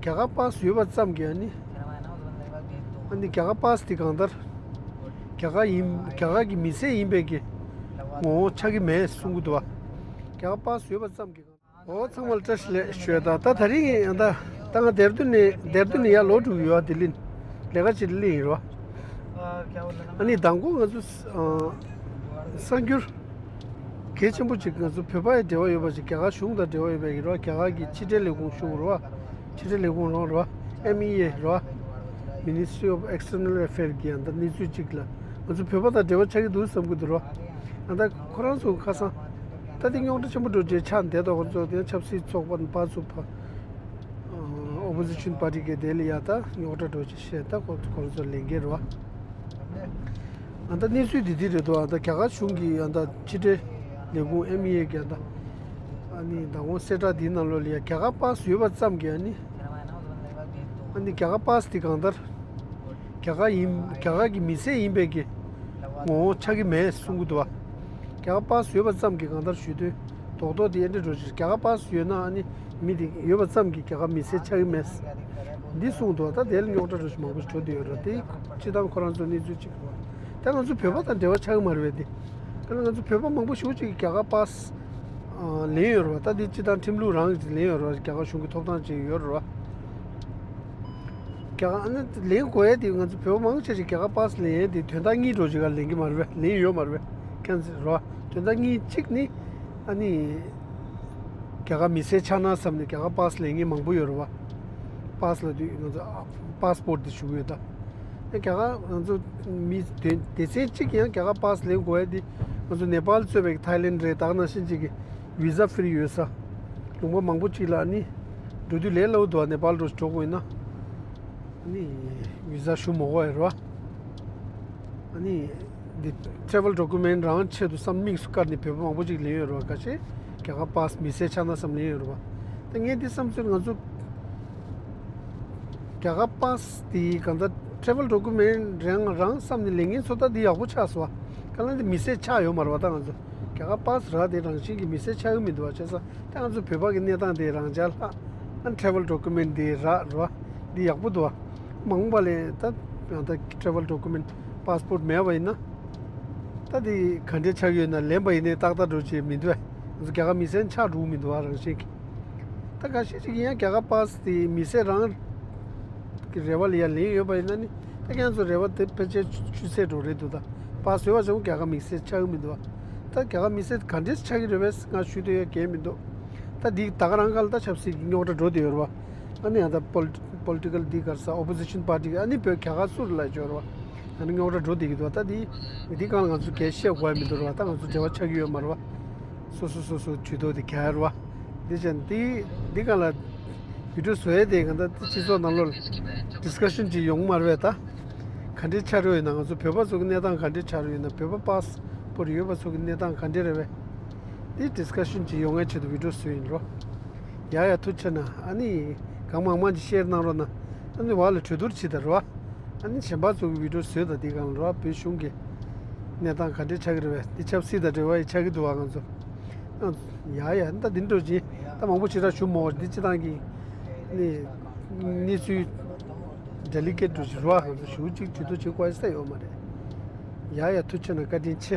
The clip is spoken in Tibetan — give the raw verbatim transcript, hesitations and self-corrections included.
རྒྱ་གར་པཱ་སི་ཡོད་པ་ཙམ་གྱིས་ཨ་ནི། ཨ་ནི་རྒྱ་གར་པཱ་སི་དེ་གང་ལྟར། རྒྱ་གར་ཡིན་རྒྱ་གར་གྱི་མི་སེར་ཡིན་པའི་གི་ངོ་བོ་ཆགས་ཀྱི་མེད་གསུང་གི་འདུག་བ། རྒྱ་གར་པཱ་སི་ཡོད་པ་ཙམ་གྱིས་གང་ལྟར། འོ་ཚང་མ་ལ་བཀྲ་ཤིས་བདེ་ལེགས་ཞུ་ཡ་ད་ད་ད་རིང་ཡང་ད་ད་ང་ལྡེར་ལྡུན་ནས་ལྡེར་ལྡུན་ནས་ཡར་ལོག་འགྲོ་གི་ཡོད་བ། ལྡི་ལི་ལས་ཀ་ཅིག་ལ་སླེབས་ཡིན་རོ། ཨ་ནི་དང་པོ་ང་ཚོ་གསར་འགྱུར་གལ་ཆེན་པོ་ཅིག་ང་ཚོ་བོད་པ་ཡི་འབྲེལ་བ་ཡོད་པ་ཅིག་རྒྱ་གར་གཞུང་དང་འབྲེལ་བ་ཡོད་པའི་རོ། རྒྱ་གར་གྱི་ཕྱི་འབྲེལ་ལས་ཁུངས་ཞུ་དགོས་རོ། ཕྱི་འབྲེལ་ལས་ཁུངས་རོ་རོ། ཨེམ་ཨི་ཨེ་རོ། Ministry of External Affairs གི་ཡང་ད་གནས་ཚུལ་ཅིག་ལ་ང་ཚོ་བོད་པ་དང་འབྲེལ་བ་ཆགས་ཀྱི་འདུག་བསམ་གྱི་འདུག་རོ། ཨ་ད་ཁོ་རང་ཚོ་ཁ་སང་ད་དེ་རྙོག་དྲ་ཆེན་པོ་འགྲོ་རྗེས་ཆགས་བསྡད་དོ། ཁོ་ཚོ་དེ་ཆབ་སྲིད་ཚོགས་པ་པ་ཚོ་པ། ཨོ་པོ་ཟི་ཤན་པར་ཊི་གི་དེ་ལ་ཡ་ད་རྙོག་དྲ་འགྲོ་ཅི་བཤད་ད་ཁོ་ཁོ་རང་ཚོ་ལས་འགན་རེད་བ། ཨ་ད་གནས་ཚུལ་འདི་འདི་རེད་འདུག་ཨ་ད་རྒྱ་གར་གཞུང་གི་ཨ་ད་ཕྱི་འབྲེལ་ལས་ཁུངས་ཨེམ་ཨི་ཨེ་གི་ཨ་ད་ཨ་ནི་ད་འོང་གསལ་བསྒྲགས་འདིའི་ནང་ལོགས་ལ་ཡ་རྒྱ་གར་པཱ་སི་ཡོད་པ་ཙམ་གྱིས་ཨ་ནི་ཨ་ནི་རྒྱ་གར་པཱ་སི་དེ་གང་ལྟར། རྒྱ་གར་ཡིན་རྒྱ་གར་གྱི་མི་སེར་ཡིན་པའི་གི་ངོ་བོ་ཆགས་ཀྱི་མེད་གསུང་གི་འདུག་བ། རྒྱ་གར་པཱ་སི་ཡོད་པ་ཙམ་གྱིས་གང་ལྟར་ཞུ་དོན་རྡོག་རྡོག་དེ་ཨེ་འདྲ་འགྲོ་ཞིག་རྒྱ་གར་པཱ་སི་ཡོད་ན་ཨ་ནི་མི་དེ་ཡོད་པ་ཙམ་གྱིས་རྒྱ་གར་མི་སེར་ཆགས་ཀྱི་མེད། འདི་གསུངས་འདུག་ད་དེ་ལ་རྙོག་དྲ་འགྲོ་ཞིག་མང་པོ་ཞིག་འགྲོ་བསྡད་ཡོད་རེད། དེ་སྤྱི་བཏང་ཁོ་རང་ཚོ་གནས་ཚུལ་གཅིག་རེད་བ། ད་ང་ཚོ་བོད་པ་དང་འབྲེལ་བ་ཆགས་ཀྱི་མ་རེད་བས་དེ། དེ་ལ་ང་ཚོ་བོད་པ་མང་པོ་ཞེ་པོ་ཅིག་གིས་རྒྱ་གར་པཱ་སི་ལེན་ཡོད་རེད་བ། ད་དེ་སྤྱི་བཏང་ཁྲིམས་ལུགས་རང་གིས་ལེན་ཡོད་རེད་བ། རྒྱ་གར་གཞུང་གི་ཐོབ་ཐང་ཅིག་ཡོད་རེད་བ། རྒྱ་གར་ཨ་ནི་ལེན་དགོས་ཡས་དེ་ང་ཚོ་བོད་པ་མང་ཆེ་ཞིག་རྒྱ་གར་པཱ་སི་ལེན་ཡས་དེ་དོན་དག་གཉིས་འགྲོ་ཅིག་ག་ལེན་གྱི་མ་རེད་པས། ལེན་ཡོད་མ་རེད་པས། ཁྱེད་ཚོས་རོ། དོན་དག་གཉིས་གཅིག་ནི་ཨ་ནི་རྒྱ་གར་མི་སེར་ཆགས་ན་བསམ་ནས་རྒྱ་གར་པཱ་སི་ལེན་མཁན་མང་པོ་ཡོད་རེད་བ། པཱ་སི་ལབ་དུས་ང་ཚོ་པཱ་སི་པོར་ཊི་དེ་ཞུ་གི་ཡོད་ད། ཨ་རྒྱ་གར་ང་ཚོ་མི་སྡེ་སྡེ་ཚན་གཅིག་ཡང་རྒྱ་གར་པཱ་སི་ལེན་དགོས་ཡས་དེ་ང་ཚོ་ནེ་པཱལ་གཙོས་པའི་ཐའི་ལེན་ཌི་རེད། ད་ག་ནང་བཞིན་གཅིག་གི་བི་ཟ་ཧྥི་རི་ཡོད་ས། ལུང་པ་མང་པོ་ཅིག་ལ་ནི་འགྲོ་དུས་ལས་སླ་བོ་འདུག་ནེ་པཱལ་འགྲོ་འགྲོ་དགོས་ན་ནི་བི་ཟ་ཞུ་མ་དགོས་ཡ་རེད་བ། ནི་འདི་ཊེ་རེ་ཝལ་ཌོ་ཀུ་མེན་ཊི་རང་ཆེད་དུ་བསམ་དམིགས་སུ་བཀར་ནས་བོད་པ་མང་པོ་ཅིག་ལེན་ཡོད་རེད་བ། ཁ་ཤས་རྒྱ་གར་པཱ་སི་མི་སེར་ཆགས་ན་བསམ་ལེན་ཡོད་རེད་བ། ད་ངས་འདི་བསམ་ཚུལ་ང་ཚོ་རྒྱ་གར་པཱ་སི་དེ་གང་ལྟར་ཊེ་རེ་ཝལ་ཌོ་ཀུ་མེན་ཊི་རང་རང་བསམ་ནས་ལེན་མཁན་ཚོ་ད་འདི་ཡག་པོ་ཆགས་སོང་བ། གང་ལྟར་འདི་མི་སེར་ཆགས་ཡོད་མ་རེད་བ། ད་ང་ཚོ་རྒྱ་གར་པཱ་སི་རག་དེ་རང་བཞིན་གྱི་མི་སེར་ཆགས་ཀྱི་མི་འདུག་བ། བྱས་ཙང་། ད་ང་ཚོ་བོད་པ་གི་གནས་སྟངས་དེ་རང་འཇགས་ལྷག་ཨ་ཊེ་རེ་ཝལ་ཌོ་ཀུ་མེན་ཊི་དེ་རག་རོ། འདི་ཡག་པོ་འདུག་ཨ། མ་འོངས་པ་ལས་ད་ད་ཊེ་རེ་ཝལ་ཌོ་ཀུ་མེན་ཊི་པཱ་སི་པོར་ཊི་མེད་པ་ཡིན་ན། ད་དེ་ག་འདྲས་ཆགས་ཡོད་ན་ལེན་པ་ཡིན་ནའི་ཏག་ཏག་འགྲོ་ཆེད་མི་འདུག་ཨ། ང་ཚོ་རྒྱ་གར་མི་སེར་ཆགས་འགྲོ་མི་འདུག་ཨ། རང་བཞིན་གྱི། ད་འགའ་ཤས་ཅིག་ཡིན་ཡང་རྒྱ་གར་པཱ་སི་དེ་མི་སེར་རང་གི་རེ་བ་ལ་ཡ་ལེན་ཡོད་པ་ཡིན་ན་ནི། ད་ཁྱེད་ཚོ་རེ་བ་དེ་ཕལ་ཆེར་ཆུད་ཟོས་འགྲོ་རེད་འདུག་ད་པཱ་སི་ཡོད་པ་ཚོ་རྒྱ་གར་མི་སེར་ཆགས་ཀྱི་མི་འདུག་བ། ད་རྒྱ་གར་མི་སེར་ག་འདྲས་ཆགས་ཀྱི་རེད་པས་ང་ཞུ་འདོད་ཡོད་གལ་མི་འདུག་ད་འདི་ད་ག་རང་ག་ལ་ད་ཆབ་སྲིད་ཀྱི་རྙོག་དྲ་འགྲོ་བསྡད་ཡོད་རེད་བ། ཨ་ནི་ཡང་ད་པོ་ལི་ཊི་ཀལ་འདི་ག་རེ་ཟེར་ཨོ་པོ་ཟི་ཤན་པར་ཊི་གི་ཨ་ནི་བོད་རྒྱ་གར་སུ་རེད་ལབ་ཡོད་རེད་བ། ཨ་ནི་རྙོག་དྲ་འགྲོ་བསྡད་ཀྱི་འདུག་ད་འདི་འདི་སྒང་ལ་ང་ཚོ་གལ་བཤད་དགོས་ཡ་མི་འདུག་རེད་བ། ད་ང་ཚོ་འབྲེལ་བ་ཆགས་ཀྱི་ཡོད་མ་རེད་བ། སོ་སོ་སོ་སོ་ཇུས་གཏོགས་དེ་རྒྱག་ཡ་རེད་བ། འདི་བྱས་ན་འདི་འདི་སྒང་ལ་བི་ཌི་ཡོ་བཟོ་ཡས་དེ་གང་ལྟར་སྤྱི་ཚོགས་ནང་ལོགས་ལ་ཌི་སི་ཀ་ཤན་ཅིག་ཡོང་མ་རེད་པས། ད་ག་འདྲའི་ཆགས་ཡོད་ན་ང་ཚོ་བོད་པ་ཚོ་གི་གནས་སྟངས་ག་འདྲའི་ཆགས་ཡོད་ན། བོད་པ་པཱ་སི་པོར་ཊི་ཡོད་པ་ཚོ་གི་གནས་སྟངས་ག་འདྲ་རེད་པས། འདི་ཌི་སི་ཀ་ཤན་ཅིག་ཡོང་ཡས་ཆེད་དུ་བི་ཌི་ཡོ་བཟོས་ཡིན་རོ། ཡ་ཡ་ཐུགས་རྗེ་ཆེ་གནང་། ཨ་ནི་གང་མང་མང་ཅིག་ཤེར་གནང་རོགས་གནང་། ཨ་ནི་བར་ལ་གྲོས་བསྡུར་བྱེད་དང་རོ། ཨ་ནི་གཞན་པ་ཚོ་གི་བི་ཌི་ཡོ་བཟོས་དང་འདི་སྒང་ལ་རོ། བོད་གཞུང་གི་གནས་སྟངས་ག་འདྲ་ཆགས་ཀྱི་རེད་པས། འདི་ཆབ་སྲིད་དང་འབྲེལ་བ་ཡི་ཆགས་ཀྱི་འདུག་བ། ང་ཚོ། ཡ་ཡ་ད་འདི་འགྲོ་ཅི། ད་མང་པོ་ཞེ་དྲག་ཞུ་མོ། འདི་སྤྱི་བཏང་གི་ནི་གནས་ཚུལ་ཌེ་ལི་ཀེཊ་འགྲོ་ཅི་རོ། ང་ཚོ་ཞུ་གཅིག་དུས་ཚོད་བྱེད་དགོས་ས་ཡོད་མ་རེད། ཡ་ཡ་ཐུགས་རྗེ་གནང་། བཀའ་དྲིན་ཆེ།